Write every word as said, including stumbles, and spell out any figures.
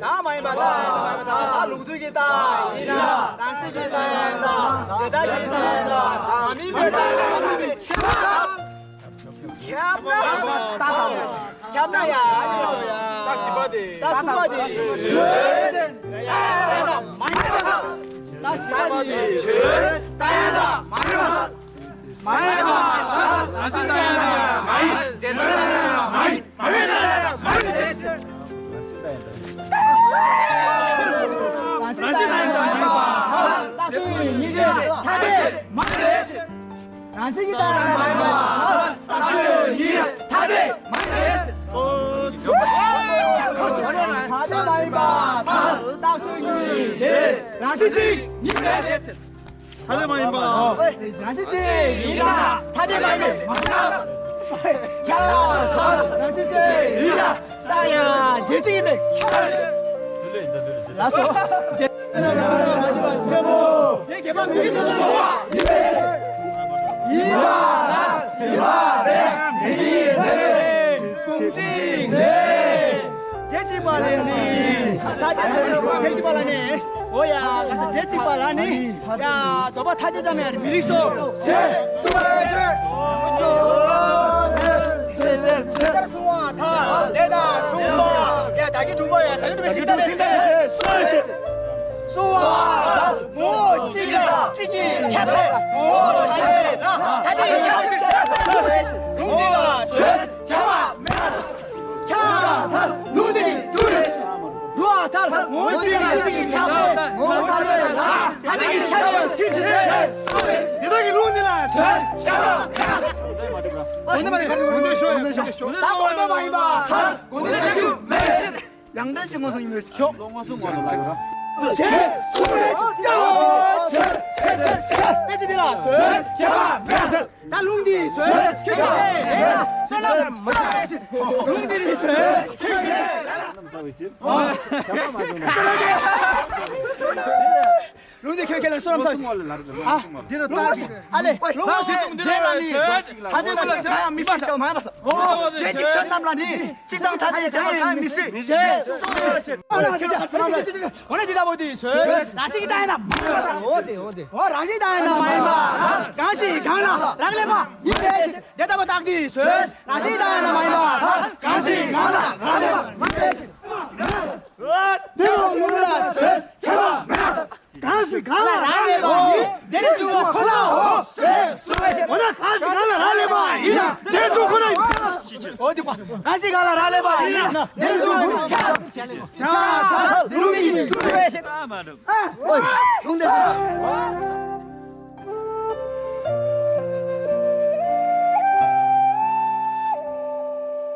རྟགས་མ་ཡིན་པ་རྟགས་ཡིན་ན་མ་ཡིན་པ་དང་། ད་ལུགས་སྲོལ་གྱི་རྟགས་ཡིན་ན། རང་བཞིན་གྱི་རྟགས་ཡིན་ན། དེ་དག་གི་རྟགས་ཡིན་ན། མ་དམིགས་པའི་རྟགས་ཡིན་ན། མ་དམིགས་པའི་ཁྱབ་ན། ཁྱབ་ན་ཡ། ཨ་ནི་སོ་ཡ། རྟགས་བཞི་པ་དེ། རྟགས་གསུམ་པ་དེ། ཡ་ཡ་ཡ་ཡ། མ་ཡིན་པ་དང་། རྟགས་བཞི་པ་དེ། རྟགས་ཡིན་དང་མ་ཡིན་པ། མ་ཡིན་པ། རང་བཞིན་རྟགས་ཡིན་དང་མ་ཡིན། རྟགས་ཡིན་དང་མ་ཡིན། མ་ཡིན་རྟགས་ཡིན་དང་མ་ཡིན། རང་བཞིན་རྟགས་ཡིན་དང་མ་ཡིན་པ། རྟགས་སུ་ཉིད་དེ་ཐ་དད་མ་རེད། རང་བཞིན་གྱི་རྟགས་ཡིན་དང་མ་ཡིན་པ། རྟགས་སུ་ཉིད་ཐ་དད་མ་རེད། ཐ་དད་མ་ཡིན་པ། རྟགས་སུ་ཉིད་དེ་རང་བཞིན་གྱིས་ཉིད་རེད། ཐ་དད་མ་ཡིན་པ། རང་བཞིན་གཅིག་ཡིན་ན་ཐ་དད་མ་ཡིན་པས། རང་བཞིན་གཅིག་ཡིན་ན་རྟགས་ཡང་རྗེས་གཅིག་ཡིན་པས། ལགས་སོ། རྗེས་ཆེན་པོ། རྗེས་བརྒྱད་པ་མི་དགེ་དོན་གསུམ་པོ་ཡིན་པས། ཡིན་པ་ལ་ཡིན་པ་རེད། མི་ཡིན་ཟེར་བའི་ཀུན་གཅིག་ལས། རྗེས་གཅིག་པ་ལ་ནི། ད་དེ་རྗེས་གཅིག་པ་ལ་ནི། འོ་ཡ། ང་ཚོ་རྗེས་གཅིག་པ་ལ་ནི། ཡ། དོགས་པ་ཐ་དད་ཙམ་ཡང་མི་རིགས་སོ། ཞེས་གསུངས་པ་ཡིན། ཞེས་གསུངས་པ་དང་། དེ་དང་གསུངས་པ། ཡ། ད་གིན་དྲུག་པ་ཡ། ད་གིན་དྲུག་པ་ཞིག་ད་ནི་ཞེས་གསུངས་པ་དང་། ངོ་བོ་གཅིག་ལ་གཅིག་གིས་ཁྱབ་པའི་ངོ་བོ་ཐ་དད་ལ་ཐ་དད་ཀྱིས་ཁྱབ་པ་ཞིག་ཞེས་གསུངས་པ་ཡིན། ལུང་འདི་ལ་ཆོས་ཁྱབ་པ་མེད། ཁྱབ་པ་ལུང་འདི་དྲུག་རེད། དྲུག་པ་ལྟར་ངོ་བོ་གཅིག་ལ་གཅིག་གིས་ཁྱབ་པའི་ངོ་བོ་ཐ་དད་ལ་ཐ་དད་ཀྱིས་ཁྱབ་པ་ཞིག་ཞེས་གསུངས་པ་ཡིན། འདི་དག་གི་ལུང་འདི་ལ་ཆོས་ཁྱབ་པ་མེད། འོ་ན་མ་ནི་ག་རེ་དགོངས་དོན་ཤོད། དགོངས་དོན་ཤོད། ད་དགོངས་དོན་མ་ཡིན་པ་ཐལ། དགོངས་དོན་ཤོད་རྒྱུ་མེད། ཡང་འདྲེན་གྱི་མངོན་སུམ་ཡིན་མོད་ཤོག་ལོག་མངོན་སུམ་ངོ་ལ་ལ་ཡོད་ར། ཞེས་གསུངས་པས། ཡ། ཆོས་ཆོས་ཆོས་ཆོས། དཔེ་ཆ་འདི་ལ་ཆོས་ཁྱབ་པ་མེད་ཟེར། ད་ལུང་འདི་ཆོས་ཁྱབ་པ་མེད་ལ་བསོད་ནམས་བསགས་ཞེས། ལུང་འདི་ནི་ཆོས་ཁྱབ་པ་མེད། ལུང་འདི་ཁྱོད་ཁྱེད་ལ་བསོད་ནམས་བསགས་ཤིག་ཨ། འདི་རུ་ལྟ་ཞིག་ཨ་ལེ། ལུང་མ་ཟེར་གསུངས་འདི་ལ་ཆོས་ཁྱབ་པ་མེད། ད་ཟེར་ན་ཁྱོད་ཡང་མི་ཕར་ཞོག་མ་ཕར། འོ། དེ་གི་ཆོས་རྣམས་ལ་ནི། གཅིག་དང་ཐ་དད་ཁྱད་པར་གང་མི་སྲིད། ཞེས་གསུངས་པ་ཡིན། འོ་ན་འདི་ལྟ་བུ་དེ་ཆོས་རང་བཞིན་གྱི་རྟགས་ཡིན་ན་མ་ཡིན་པ། འོ་དེ་འོ་དེ། འོ་རང་བཞིན་རྟགས་ཡིན་ན་མ་ཡིན་པ། གང་ཞིག་གང་ལ་རག་ལས་པ་ཡིན་པས། དེ་ལྟ་བུ་རྟགས་དེ་ཆོས་རང་བཞིན་རྟགས་ཡིན་ན་མ་ཡིན་པ། གང་ཞིག་གང་ལ་རག་ལས་པ་ཡིན་པས། དེ་ལ་ཡོད་ལ་ཆོས་ཁྱད་པར་མེད། གང་ཞིག་གང་ལ་རག་ལས་པ་ཡིན། དེ་ནི་བྱུང་བ་ཁོ་ནའོ། འོ་ན་གང་ཞིག་གང་ལ་རག་ལས་པ་ཡིན་ན་དེ་བྱུང་ཁོ་ན་ཡིན། འོ་དེ་གང་ཞིག་གང་ལ་རག་ལས་པ་ཡིན་ན་དེ་བྱུང་ཁོ་ན་ཡིན། ཡ་ད་ལུང་འདི་ཡིན། ཨ། ལུང་འདི་ཡིན།